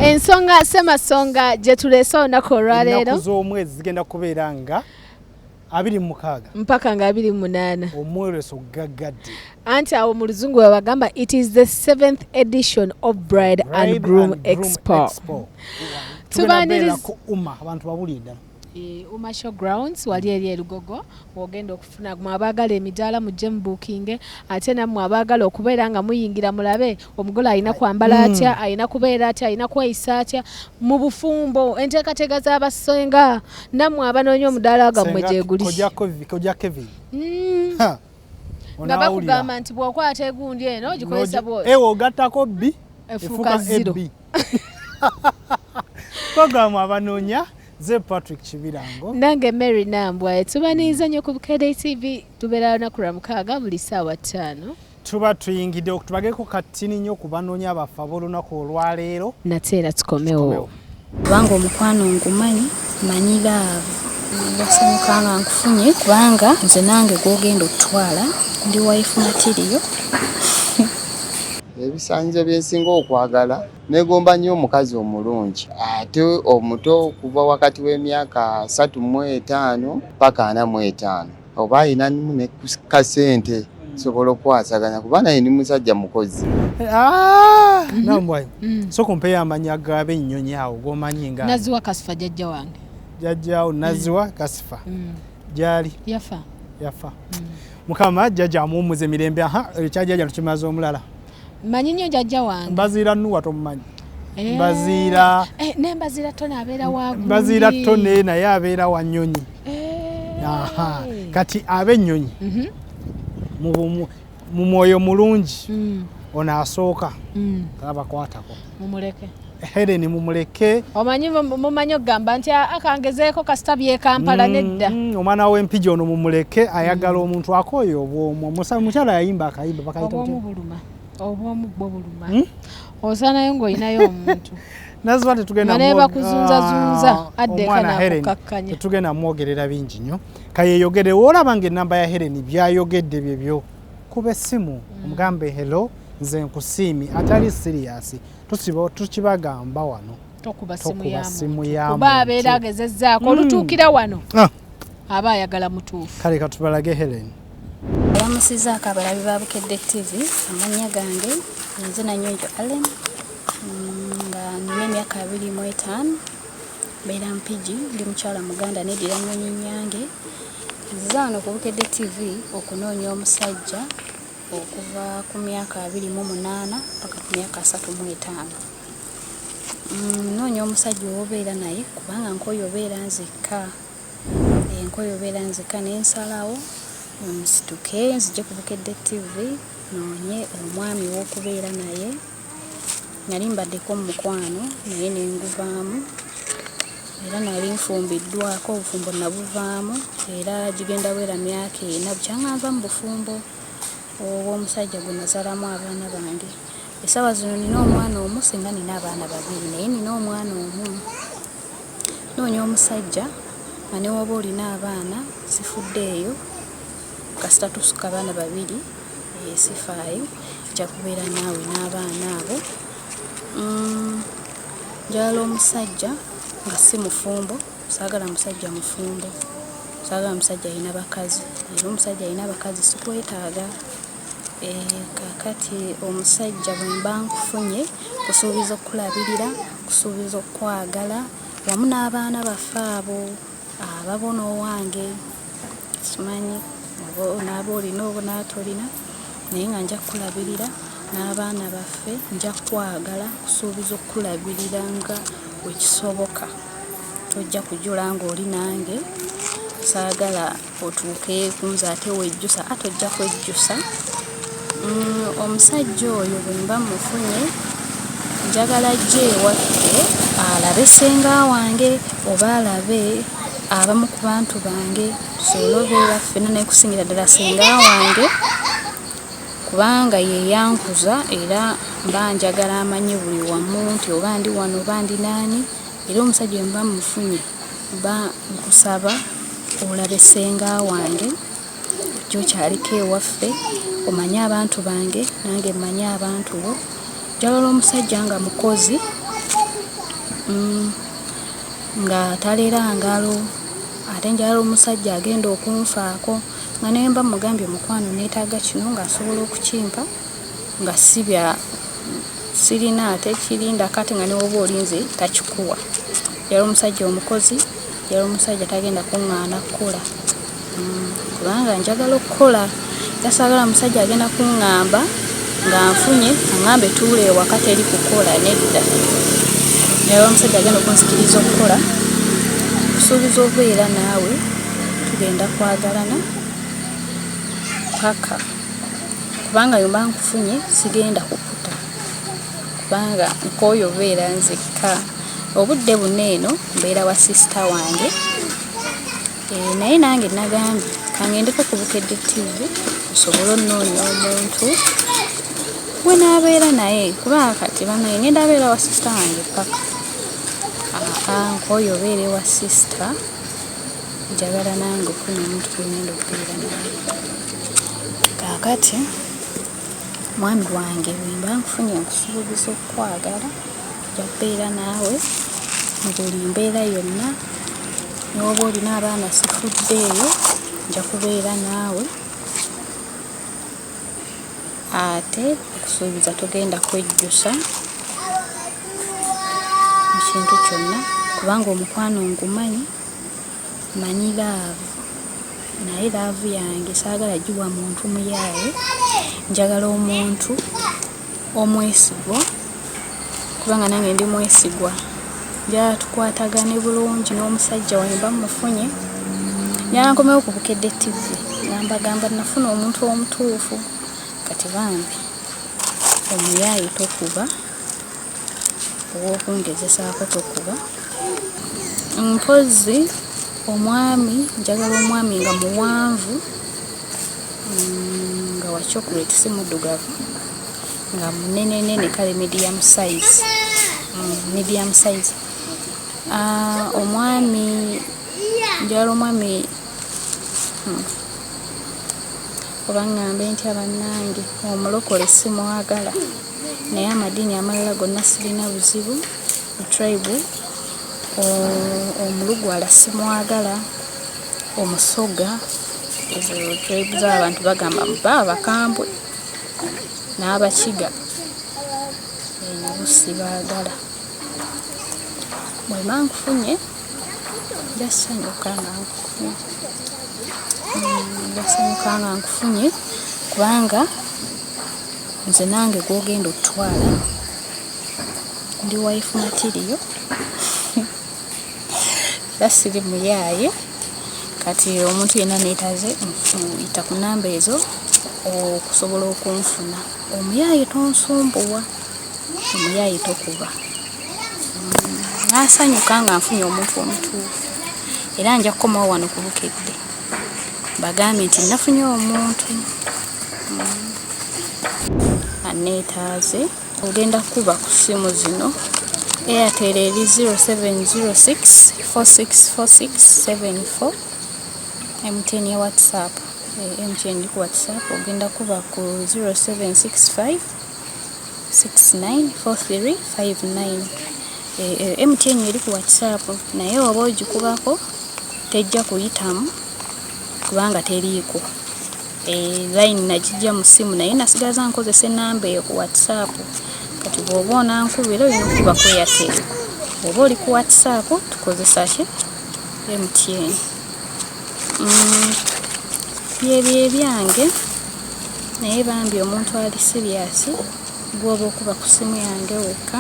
Ensonga semasonga gye tuleese olunaku olwaleero. Ennaku z'omwezi zigenda kubeera nga 26 mpaka nga 28. Omwoleso gaggadde. Anti awo mu luzungu babagamba it is the seventh edition of Bride and Groom Expo. Tubaniriza ku UMA, abantu babulire ddala. UMA Show Grounds wali eri erugogo wogenda okufuna mwe abaagala emidaala mujje mubuukinge, ate nammwe abaagala okubeera nga muyingira mulabe omugole alina kwambala atya, alina kubeera atya, alina kweyisa atya mu bufumbo, enteekateeka z'abasenga, nammwe abanoonya omudaala gammwe gyeguli. Kojja Kevin. Nga bakugamba nti bw'okwata egundi eno ogikozesa bw'oti. Ewe ogattako B efuuka zero. Programu abanoonya ze Patrick Kibirango. Nange Mary Nambwa. Tubaniriza nnyo ku Bukedde TV, tubeera lunaku lwa mukaaga buli ssaawa 5. Tuba tuyingidde tubageko katini nnyo ku banoonya baffe ab'olunaku olwaleero. Nate era tukomewo. Kubanga omukwano ngumanyi, manyi love. Ndasanyuka nga nkufunye kubanga nze nange gw'ogenda okutwala ndi wife material. Ebisaanyizo bye nsinga okwagala, neegomba nnyo omukazi omulungi ate omuto kuva wakati w'emyaka 35 paka 45, oba ayinamu ne kasente sobola okukwasaganya kuba naye ndi musajja mukozi. Nambwayo, sooka ompeeyo amannya g'abennyonyi awo g'omanyi nga Naziwa Kasifa jjajja wange. Jjajjaawo Naziwa Kasifa gyali? Yafa. Yafa. Mukama jjajja amuwummuze emirembe. Aha, ekya jjajja tukimaze omulala. Manyi nnyo jjajja wange. Mbaziira Nuwa tomumanyi? Mbaziira. Ne Mbaziira Tone abeera wa gundi. Mbaziira Tone naye abeera wa nnyonyi. Aha. Kati ab'ennyonyi mu mwoyo mulungi ono asooka abakwatako. Mumuleke. Helen mumuleke. Omanyi mumanyi okugamba nti akangezeeko kasita by'e Kampala nedda. Omwana w'empigi ono mumuleke, ayagala omuntu akooye obwomu. Mukyala yayimba akayimba bakayita Obwomu buluma. Obwomu bwo buluma. Osaanayo ng'olinayo omuntu. Naziwa tetugenda Nga naye bakuzunzazunza, adda eka omwana Helen, n'akukakkanya. Tetugenda mwogerera bingi nnyo. Kayeyogere, woolaba ng'ennamba ya Helen byayogedde byebyo, kuba essimu omugambe hello, nze nkusiimi, atali serious. Tusiba tukibagamba wano. Tokuba simu Tokuba ya simu muntu. ya Kuba muntu. abeera agezezzaako olutuukira wano. Aba ayagala mutuufu. Kale katubalage Helen. Alamusizaako abalabi ba Bukedde TV, amannya gange nze Nanyonjo Allen, nga nina emyaka 25, mbeera Mpigi, ndi mukyala Muganda neddira nnyonyi nnyange. Nzize wano ku Bukedde TV okunoonya omusajja okuva ku myaka 28 paka ku myaka 35. Nnoonya omusajja ow'obeera naye kubanga nkooye obeera nzekka. Nkooye obeera nzekka ne nsalawo nsituke nzije ku Bukedde TV noonye omwami ow'okubeera naye. Nali mbaddeko mu mukwano naye ne nguvaamu, era nali nfumbiddwako, obufumbo nabuvaamu era gigenda wera myaka 4 bukyanga nva mu bufumbo obw'omusajja gwe nazaalamu abaana bange. Essaawa zino nina omwana omu, singa nina abaana babiri naye nina omwana omu. Nnoonya omusajja nga ne bw'oba olina abaana sifuddeeyo, kasita tusukka abaana babiri sifaayo, nja kubeera naawe n'abaana abo. Njagala omusajja nga si mufumbo, saagala musajja mufumbo, saagala musajja alina bakazi, era omusajja alina abakazi sikwetaaga. Kaakati omusajja bwe mba nkufunye nkusuubiza okukulabirira, nkusuubiza okukwagala wamu n'abaana baffe abo ababo n'owange, simanyi oba onaaba olina oba onaaba tolina, naye nga nja kukulabirira n'abaana baffe, nja kukwagala, nkusuubiza okukulabirira nga bwe kisoboka. Tojja kujula ng'oli nange, saagala otuuke ku nze ate wejjusa, ate ojja kwejjusa. Omusajja oyo bwe mba mmufunye njagala ajje ewaffe alabe ssenga wange oba alabe abamu ku bantu bange, tusobole obeera ffenna naye kusingira ddala ssenga wange kubanga ye yankuza era mba njagala amanye buli wamu nti oba ndi wano oba ndi naani, era omusajja bwe mba mmufunye mba nkusaba olabe ssenga wange, ojje okyaliko ewaffe omanye abantu bange nange mmanye abantu bo. Njagala omusajja nga mukozi, Nga talera ngalo, ate njagala omusajja agenda okunfaako nga naye mba mugambye mukwano neetaaga kino ng'asobola okukimpa nga si bya sirina ate kirinda kati nga newoba olinze takikuwa. Njagala omusajja omukozi, njagala omusajja tagenda kuŋŋaana kukola kubanga njagala okukola. Era saagala musajja agenda kuŋŋamba nga nfunye aŋŋambe tuula ewaka teri kukola, nedda. Njagala omusajja agenda okunzikiriza okukola, nkusuubiza obeera naawe tugenda kwagalana paka kubanga bwe mba nkufunye sigenda kukuta kubanga nkooye obeera nzekka. Obudde buno eno mbeera wa sisita wange. Naye nange nagambye kangendeko ku Bukedde TV nsobole onoonya omuntu gwenaabeera naye kuba kati banaye ngenda abeera wa sisita wange paka nkooye obeera ewa sisita, njagala nange okufuna omuntu gwengenda okubeera naye. Kaakati mwami wange bwemba nkufunye nkusuubiza okukwagala, nja kubeera naawe mu buli mbeera yonna, n'oba olina abaana sifuddeeyo nja kubeera naawe ate nkusuubiza togenda kwejjusa mu kintu kyonna kubanga omukwano ngumanyi, manyi laavu naye laavu yange saagala giwa muntu muyaaye, njagala omuntu omwesigwa kubanga nange ndi mwesigwa. Njagala tukwatagane bulungi n'omusajja wange mba mmufunye. Njagala nkomewo ku Bukedde TV nga mbagamba nafuna omuntu omutuufu kati bambi omuyaaye tokuba, ow'okungezesaako tokuba. Mpozzi omwami njagala omwami nga muwanvu nga wa chocolate si muddugavu nga munenenene kale medium size, medium size. Omwami njagala omwami oba ŋŋambe ntya bannange omulokole simwagala naye amadiini amalala gonna sirina buzibu, tribe omulugwala simwagala, omusoga ezo tribe z'abantu bagamba bo abakambwe n'abakiga nabo sibaagala. Bwemba nkufunye nja ssanyuka nga nkufunye, nja ssanyuka nga nkufunye kubanga nze nange gw'ogenda ottwala ndi wife material era siri muyaaye kati omuntu yenna neetaaze yita ku nnamba ezo okusobola okunfuna. Omuyaaye tonsumbuwa, omuyaaye tokuba. Naasanyuka nga nfunye omuntu omutuufu era nja kukomawo wano ku Bukedde mbagambe nti nafunye omuntu anneetaaze. Ogenda kukuba ku ssimu zino: Airtel eri 0706 464674, MTN ya WhatsApp, MTN eri ku WhatsApp ogenda kuba ku 0765 694359. MTN eri ku WhatsApp naye oba ogikubako tejja kuyitamu kubanga teriiko. Line nagijja mu ssimu naye nasigaza nkozesa ennamba eyo ku WhatsApp. Kati bw'oba onankubira olina okukuba ku Airtel, bw'oba oli ku WhatsApp tukozesa ki MTN. Byebyo ebyange naye bambi omuntu ali serious gw'oba okuba ku ssimu yange wekka.